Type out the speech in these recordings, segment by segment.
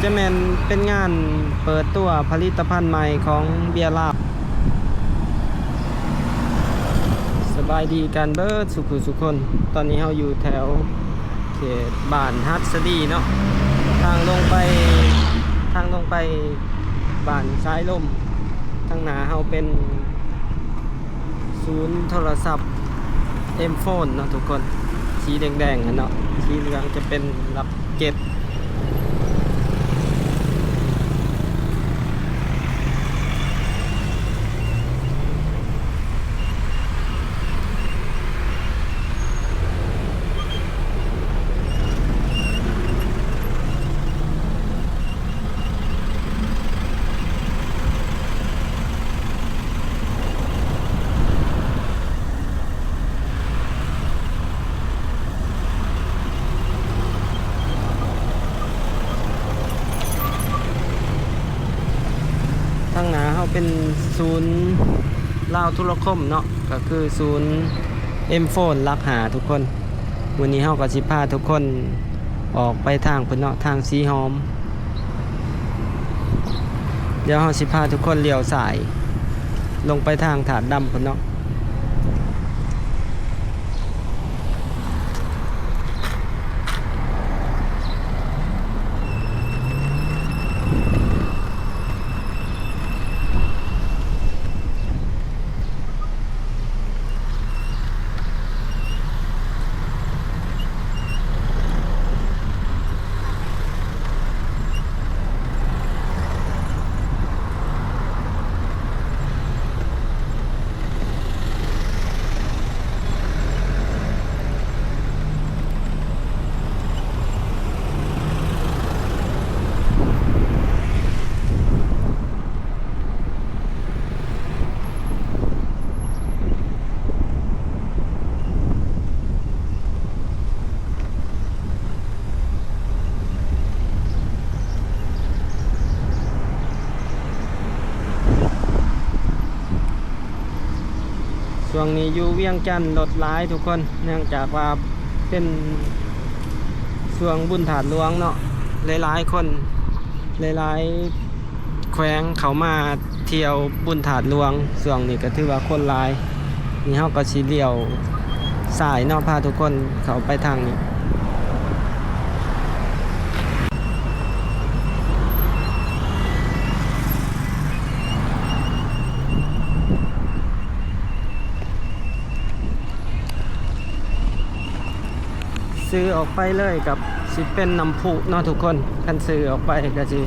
ຈະແມ່ນເປັນງານເປີດຕົວຜະລິດຕະພັນໃໝ່ຂອງເບຍລາວ. ສະບາຍດີກັນເບິດສຸຂູສຸຄົນ. ຕອນນີ້ເຮົາຢູ່ແຖວເຂດບ້ານຫັດສະດີເນາາະ, ທາງລົງໄປ ທາງລົງໄປບ້ານສາຍລົມ. ທາງໜ້າເຮົາເປັນ ສູນໂທລະສັບ M Phone ເນາະທຸກຄົນ, ສີແດງໆຫັ້ນເນາະ, ສີເຫຼືອງຈະເປັນຫຼັກເຈັດ. ທາງໜ້າເຮົາເປັນສູນລາວທຸລະຄົມເນາະ, ກໍຄືສູນ M Phone ຫຼັກຫ້າທຸກຄົນ. ມື້ນີ້ເຮົາກໍຊິພາທຸກຄົນ ອອກໄປທາງພຸ້ນເນາະ, ທາງສີຫອມ. ດຽວເຮົາຊິພາທຸກຄົນລ້ຽວຊ້າຍລົງໄປທາງທາດດຳພຸ້ນເນາະ. ຊ່ວງນີ້ຢູ່ວຽງຈັນລົດຫຼາຍທຸກຄົນ, ເນື່ອງຈາກວ່າເປັນຊ່ວງບຸນທາດຫຼວງເນາະ, ຫຼາຍໆຄົນ ຫຼາຍໆ ແຂວງເຂົ້າມາທ່ຽວບຸນທາດຫຼວງ. ຊ່ວງນີ້ກໍຖືວ່າຄົນຫຼາຍ. ນີ້ເຮົາກໍຊິລ້ຽວຊ້າຍເນາະ, ພາທຸກຄົນເຂົ້າໄປທາງນີ້. ຊື່ອອກໄປເລີຍກັບ ຊິເປັນນ້ຳພຸເນາະທຸກຄົນ, ຄັນຊື່ອອກໄປກໍຊິ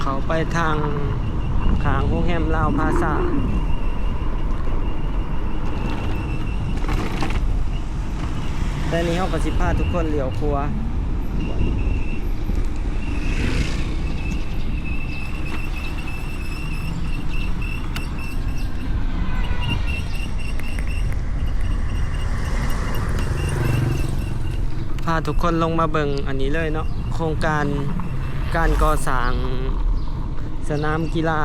ເຂົ້າໄປທາງຂ້າງໂຮງແຮມລາວພາຊາ. ແຕ່ນີ້ເຮົາກໍຊິພາທຸກຄົນລ້ຽວຂວາ. ພາທຸກຄົນລົງມາເບິ່ງອັນນີ້ເລີຍເນາະ, ໂຄງການການກໍ່ສ້າງສະໜາມກິລາ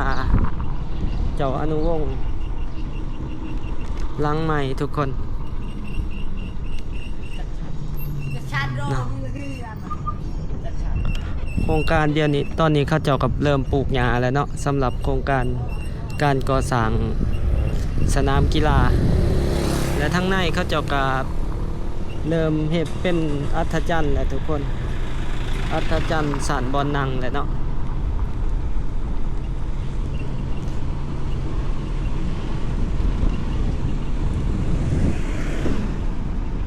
ເຈົ້າອະນຸວົງຫຼັງໃໝ່ທຸກຄົນ. ໂຄງການດຽວນີ້ ຕອນນີ້ເຂົາເຈົ້າກໍເລີ່ມປູກຫຍ້າແລ້ວເນາະ, ສຳລັບໂຄງການການກໍ່ສ້າງສະໜາມກິລາ ແລະ ທາງໃນເຂົາເຈົ້າກໍເລີ່ມເຮັດເປັນອັດຖະຈັນແລ້ວທຸກຄົນ, ອັດຖະຈັນສ້ານບ່ອນນັ່ງແຫຼະເນາະ.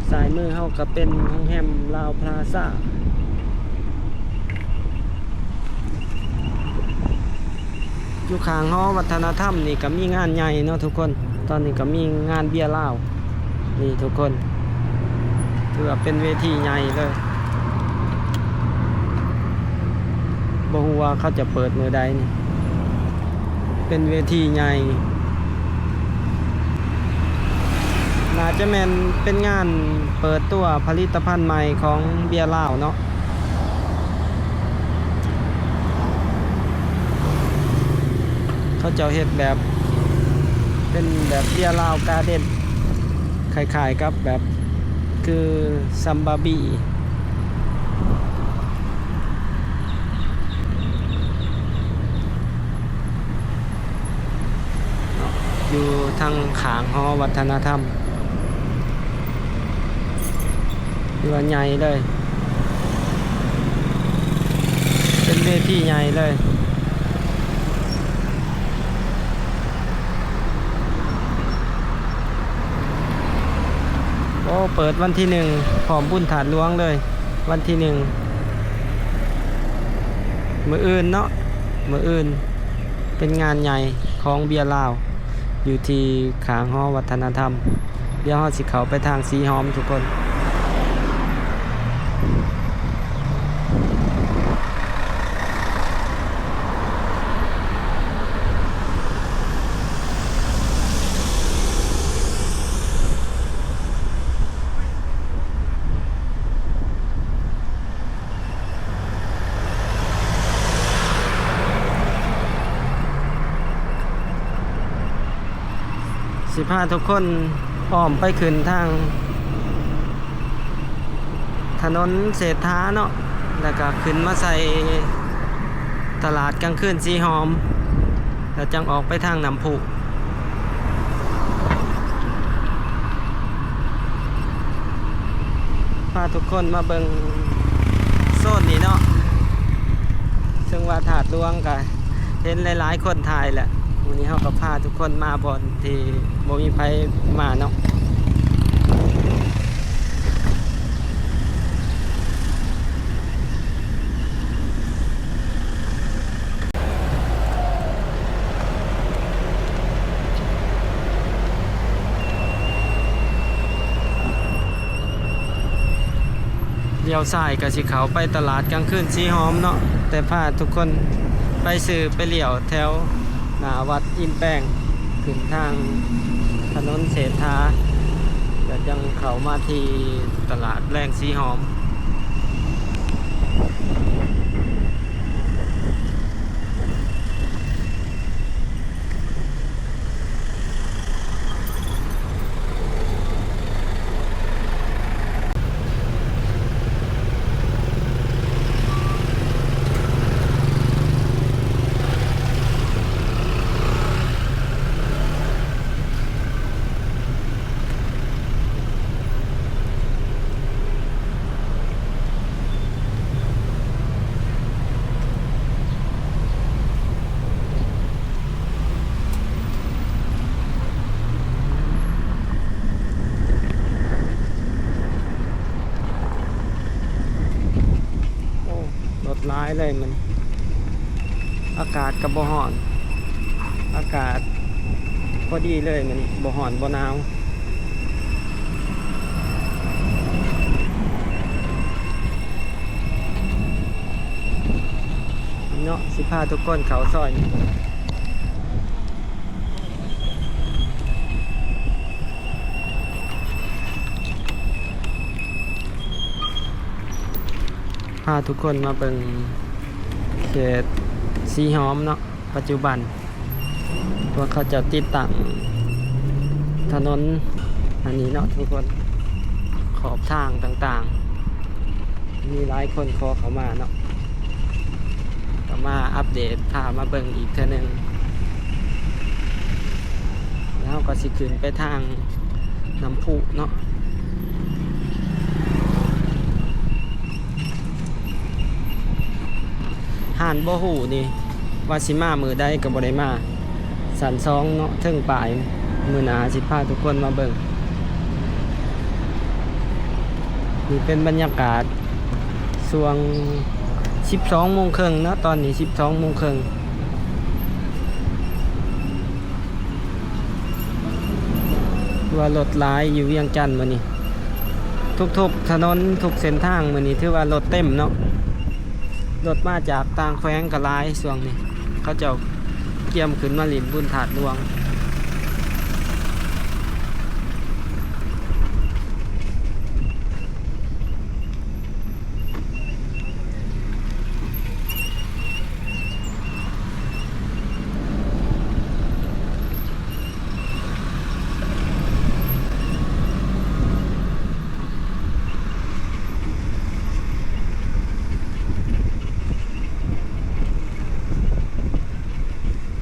ຊ້າຍມືເຮົາກໍເປັນໂຮງແຮມລາວພລາຊາ. ຢູ່ຂ້າງຫໍວັດທະນະທຳນີ້ກໍມີງານໃຫຍ່ເນາະທຸກຄົນ, ຕອນນີ້ກໍມີງານເບຍລາວ. ນີ້ທຸກຄົນ ຖືວ່າເປັນເວທີໃຫຍ່ເລີຍ, ບໍ່ຮູ້ວ່າເຂົາຈະເປີດມື້ໃດນີ້. ເປັນເວທີໃຫຍ່ ໜ້າຈະແມ່ນເປັນງານເປີດຕົວຜະລິດຕະພັນໃໝ່ຂອງເບຍລາວເນາະ. ເຂົາເຈົ້າເຮັດແບບ ເປັນແບບເບຍລາວກາເດັນ ຄ້າຍໆກັບແບບຄືຊຳບາບີ. ຢູ່ທາງຂ້າງຫໍວັດທະນະທຳ ຖືວ່າໃຫຍ່ເລີຍ ເປັນເວທີໃຫຍ່ເລີຍ. ໂອ້ ເປີດວັນທີໜຶ່ງ ພ້ອມບຸນທາດຫຼວງເລີຍ ວັນທີໜຶ່ງ ມື້ອື່ນເນາະ ມື້ອື່ນເປັນງານໃຫຍ່ຂອງເບຍລາວ ຢູ່ທີ່ຂ້າງຫໍວັດທະນະທຳ. ດຽວເຮົາຊິເຂົ້າໄປທາງສີຫອມທຸກຄົນ. ຊິພາທຸກຄົນອ້ອມໄປຂຶ້ນທາງ ຖະໜົນເສດຖາເນາະ ແລ້ວກະຂຶ້ນມາໃສ່ຕະຫຼາດກາງຄືນສີຫອມ ແລ້ວຈັ່ງອອກໄປທາງນ້ຳພຸ. ພາທຸກຄົນມາເບິ່ງໂຊນນີ້ເນາະ ເຊິ່ງວ່າທາດຫຼວງກະເຫັນຫຼາຍໆຄົນຖ່າຍແຫຼະ. ມື້ນີ້ເຮົາກໍພາທຸກຄົນມາບ່ອນ ທີ່ບໍ່ມີໃຜມາເນາະ. ລ້ຽວຊ້າຍກໍຊິເຂົ້າໄປຕະຫຼາດກາງຄືນສີຫອມເນາະ, ແຕ່ພາທຸກຄົນໄປຊື້ໄປລ້ຽວແຖວໜ້າວັດອິນແປງ ຂຶ້ນທາງຖະໜົນເສດຖາ ແລ້ວຈັ່ງເຂົ້າມາທີ່ຕະຫຼາດແລງສີຫອມ. ໂອ້ ລົດຫຼາຍເລີຍມື້ນີ້ ອາກາດກໍບໍ່ຮ້ອນ ອາກາດພໍດີເລີຍມື້ນີ້ ບໍ່ຮ້ອນບໍ່ໜາວເນາະ. ຊິພາທຸກຄົນເຂົ້າຊອຍນີ້ ພາທຸກຄົນມາເບິ່ງເຂດສີຫອມເນາະ ປັດຈຸບັນ ພວກເຂົາເຈົ້າຕິດຕັ້ງຖະໜົນອັນນີ້ເນາະທຸກຄົນ ຂອບທາງຕ່າງໆ ມີຫຼາຍຄົນຂໍເຂົ້າມາເນາະ ກໍມາອັບເດດ ພາມາເບິ່ງອີກເທື່ອໜຶ່ງ ແລ້ວເຮົາກໍຊິຂຶ້ນໄປທາງ ນ້ຳພຸເນາະ ຮ້ານບໍ່ຮູ້ນີ້ວ່າຊິມາມື້ໃດກໍບໍ່ໄດ້ມາ ຊັ້ນສອງເນາະ ເທິງປາຍ ມື້ໜ້າຊິພາທຸກຄົນມາເບິ່ງ. ນີ້ເປັນບັນຍາກາດຊ່ວງສິບສອງໂມງເຄິ່ງເນາະ ຕອນນີ້ສິບສອງໂມງເຄິ່ງ. ຖືວ່າລົດຫຼາຍຢູ່ວຽງຈັນມື້ນີ້ ທຸກໆຖະໜົນທຸກເສັ້ນທາງມື້ນີ້ຖືວ່າລົດເຕັມເນາະ ລົດມາຈາກຕ່າງແຂວງກໍຫຼາຍຊ່ວງນີ້ ເຂົາເຈົ້າກຽມຂຶ້ນມາຫຼິ້ນບຸນທາດຫຼວງ.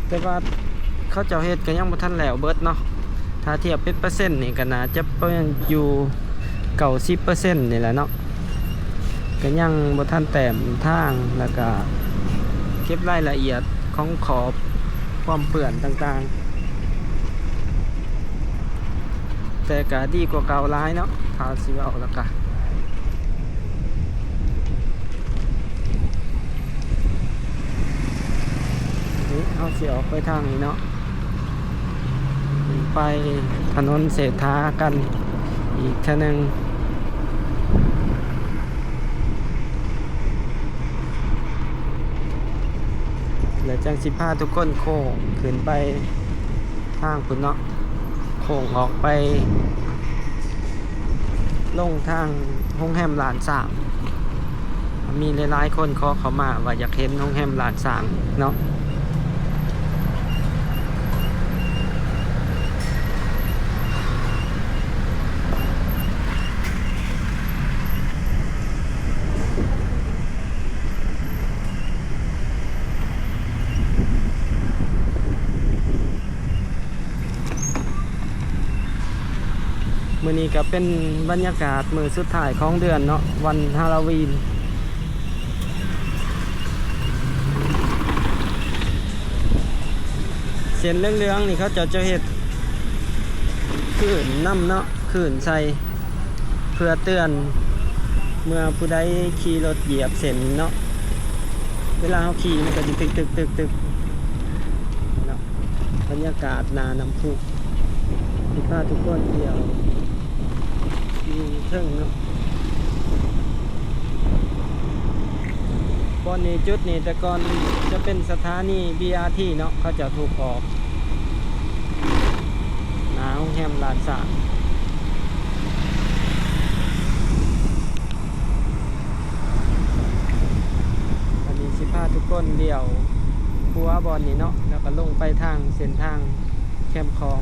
ແຕ່ວ່າ ເຂົາເຈົ້າເຮັດກໍຍັງບໍ່ທັນແລ້ວເບິດເນາະ. ຖ້າທຽບເປັນເປີເຊັນນີ້ກໍໜ້າຈະປະມານຢູ່ເກົ້າສິບເປີເຊັນນີ້ແຫຼະເນາະ. ກໍຍັງບໍ່ທັນແຕ້ມທາງ ແລ້ວກໍເກັບລາຍລະອຽດຂອງຂອບ ຄວາມເປື້ອນຕ່າງໆ ແຕ່ກໍດີກວ່າເກົ່າຫຼາຍເນາະ ຖ້າຊິເວົ້າແລ້ວກະ. ນີ້ເຮົາຊິອອກໄປທາງນີ້ເນາະ ໄປຖະໜົນເສດຖາກັນອີກເທື່ອໜຶ່ງ ແລ້ວຈັ່ງຊິພາທຸກຄົນໂຄ້ງຂຶ້ນໄປທາງພຸ້ນເນາະ ໂຄ້ງອອກໄປ ລົງທາງໂຮງແຮມລ້ານຊ້າງ. ມີຫຼາຍໆຄົນຂໍເຂົ້າມາວ່າຢາກເຫັນໂຮງແຮມລ້ານຊ້າງເນາະ. ມື້ນີ້ກໍເປັນບັນຍາກາດມື້ສຸດທ້າຍຂອງເດືອນເນາະ ວັນຮາໂລວີນ. ເສັ້ນເຫຼືອງໆນີ້ເຂົາເຈົ້າຈະເຮັດຄື້ນນຳເນາະ ຄື້ນໃສ່ ເພື່ອເຕືອນເມື່ອຜູ້ໃດຂີ່ລົດຢຽບເສັ້ນເນາະ ເວລາເຮົາຂີ່ມັນກໍຊິຕຶກໆໆໆເນາະ. ບັນຍາກາດໜ້ານ້ຳພຸ ຊິພາທຸກຄົນທ່ຽວຢູ່ເທິງເນາະ. ບ່ອນນີ້ ຈຸດນີ້ແຕ່ກ່ອນຈະເປັນສະຖານີ ບີອາທີ ເນາະ ເຂົາເຈົ້າທຸບອອກ ໜ້າໂຮງແຮມລ້ານຊ້າງ. ອັນນີ້ຊິພາທຸກຄົນລ້ຽວຂວາບ່ອນນີ້ເນາະ ແລ້ວກໍລົງໄປທາງເສັ້ນທາງແຄມຂອງ.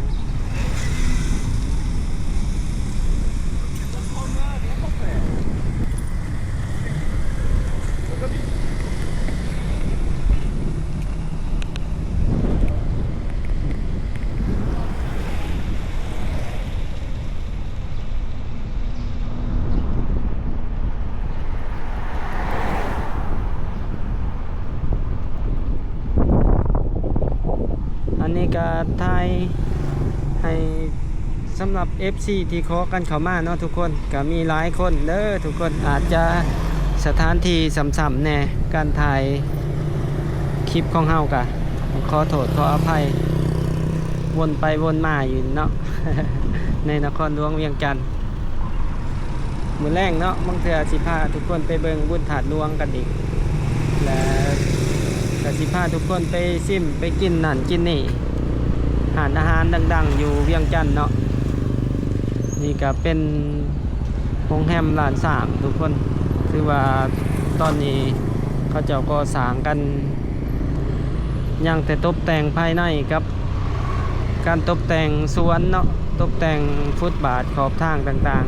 ອັນນີ້ກໍຖ່າຍໃຫ້ ສຳລັບເອັຟຊີທີ່ຂໍກັນເຂົ້າມາເນາະທຸກຄົນ ກໍມີຫຼາຍຄົນເດີທຸກຄົນ ອາດຈະສະຖານທີ່ຊ້ຳໆແດ່ ການຖ່າຍຄລິບຂອງເຮົາກໍຂໍໂທດຂໍອະໄພ ວົນໄປວົນມາຢູ່ເນາະ ໃນນະຄອນຫຼວງວຽງຈັນ. ມື້ແລງເນາະ ບາງເທື່ອຊິພາທຸກຄົນໄປເບິ່ງບຸນທາດຫຼວງກັນອີກ ແລະ ກໍຊິພາທຸກຄົນໄປຊິມໄປກິນນັ້ນກິນນີ້ ຮ້ານອາຫານດັງໆຢູ່ວຽງຈັນເນາະ. ນີ້ກໍເປັນໂຮງແຮມລ້ານຊ້າງທຸກຄົນ ຖືວ່າຕອນນີ້ເຂົາເຈົ້າກໍ່ສ້າງກັນ ຍັງແຕ່ຕົບແຕ່ງພາຍໃນກັບການຕົບແຕ່ງສວນເນາະ ຕົບແຕ່ງຟຸດບາດຂອບທາງຕ່າງໆ.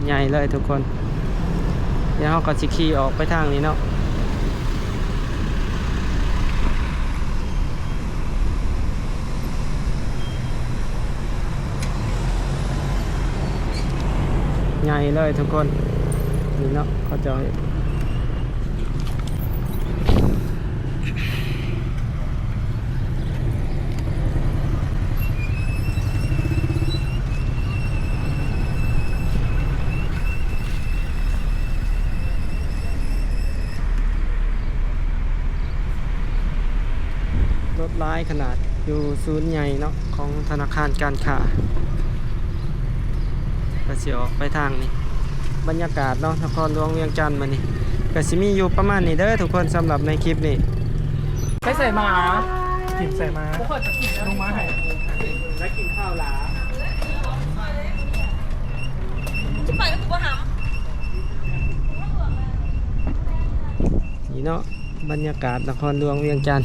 ໃຫຍ່ເລີຍທຸກຄົນ ດຽວເຮົາກໍຊິຂີ່ອອກໄປທາງນີ້ເນາະ. ໃຫຍ່ເລີຍທຸກຄົນ ນີ້ເນາະ ເຂົາເຈົ້າເຮັດ ລົດຫຼາຍຂະໜາດ ຢູ່ສູນໃຫຍ່ເນາະ ຂອງທະນາຄານການຄ້າ. ກໍຊິອອກໄປທາງນີ້ ບັນຍາກາດເນາະ ນະຄອນຫຼວງວຽງຈັນມື້ນີ້ ກໍຊິມີຢູ່ປະມານນີ້ເດີທຸກຄົນ ສຳລັບໃນຄລິບນີ້. ໄປໃສມາ? ກິນໃສມາ? ລົງມາໃຫ້ ແລ້ວກິນຂ້າວຫຼາ ຈະໄປແລ້ວກູບໍ່ຫຳ ນີ້ເນາະ ບັນຍາກາດນະຄອນຫຼວງວຽງຈັນ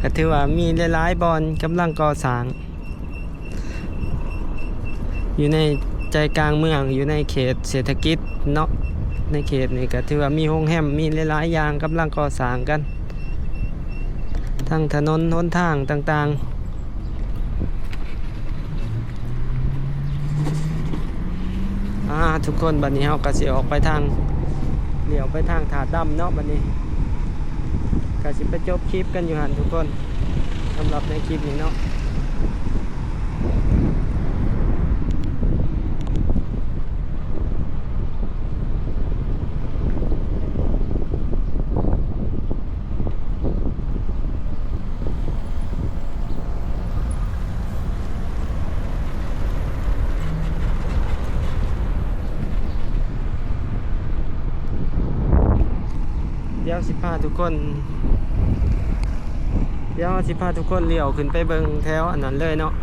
ກໍຖືວ່າມີຫຼາຍໆບ່ອນກຳລັງກໍ່ສ້າງ ຢູ່ໃນໃຈກາງເມືອງ ຢູ່ໃນເຂດເສດຖະກິດເນາະ. ໃນເຂດນີ້ກໍຖືວ່າມີໂຮງແຮມ ມີຫຼາຍໆຢ່າງກຳລັງກໍ່ສ້າງກັນ. ທັງຖະໜົນຫົນທາງຕ່າງໆ. ອ່າ ທຸກຄົນ ບັດນີ້ເຮົາກໍຊິອອກໄປທາງ ລ້ຽວໄປທາງທາດດຳເນາະ. ບັດນີ້ກໍຊິໄປຈົບຄລິບກັນຢູ່ຫັ້ນທຸກຄົນ ສຳລັບໃນຄລິບນີ້ເນາະ. ດຽວຊິພາທຸກຄົນ ດຽວເຮົາຊິພາທຸກຄົນລ້ຽວຂຶ້ນໄປເບິ່ງແຖວອັນນັ້ນເລີຍເນາະ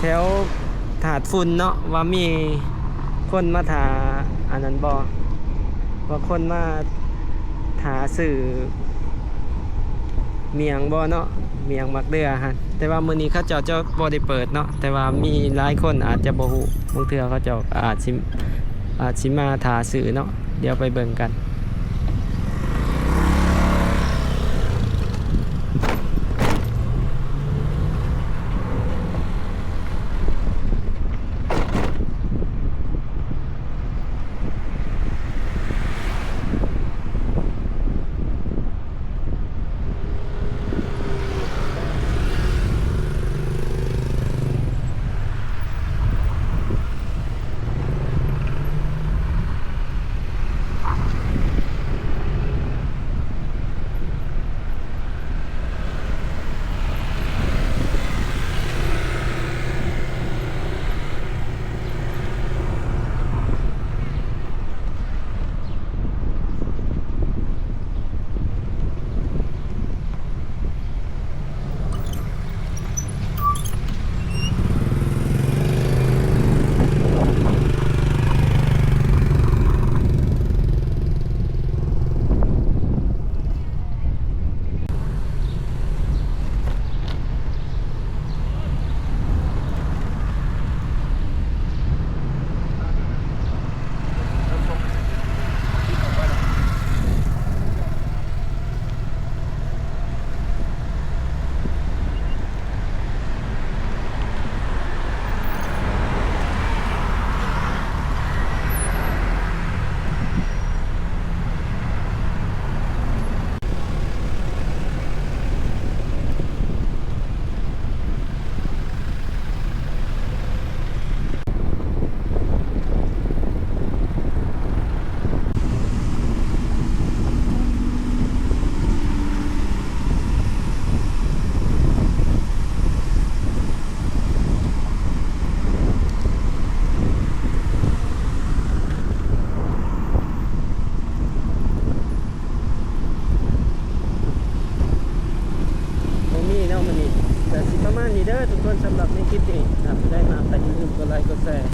ແຖວທາດຝຸ່ນເນາະ ວ່າມີຄົນມາຖ້າອັນນັ້ນບໍ່ ວ່າຄົນມາຖ້າຊື້ໝ້ຽງບໍ່ເນາະ ໝ້ຽງໝາກເດື່ອຫັ້ນ. ແຕ່ວ່າມື້ນີ້ເຂົາເຈົ້າຈະບໍ່ໄດ້ເປີດເນາະ ແຕ່ວ່າມີຫຼາຍຄົນອາດຈະບໍ່ຮູ້ ບາງເທື່ອເຂົາເຈົ້າອາດຊິ ອາດຊິມາຖ້າຊື້ເນາະ. ດຽວໄປເບິ່ງກັນ. ບໍ່ມີເນາະມື້ນີ້ ກະຊິປະມານນີ້ເດີທຸກຄົນ ສຳລັບໃນຄລິບນີ້. ຖ້າຜູ້ໃດມັກກະຢ່າລືມກົດໄລກ໌ ກົດແຊ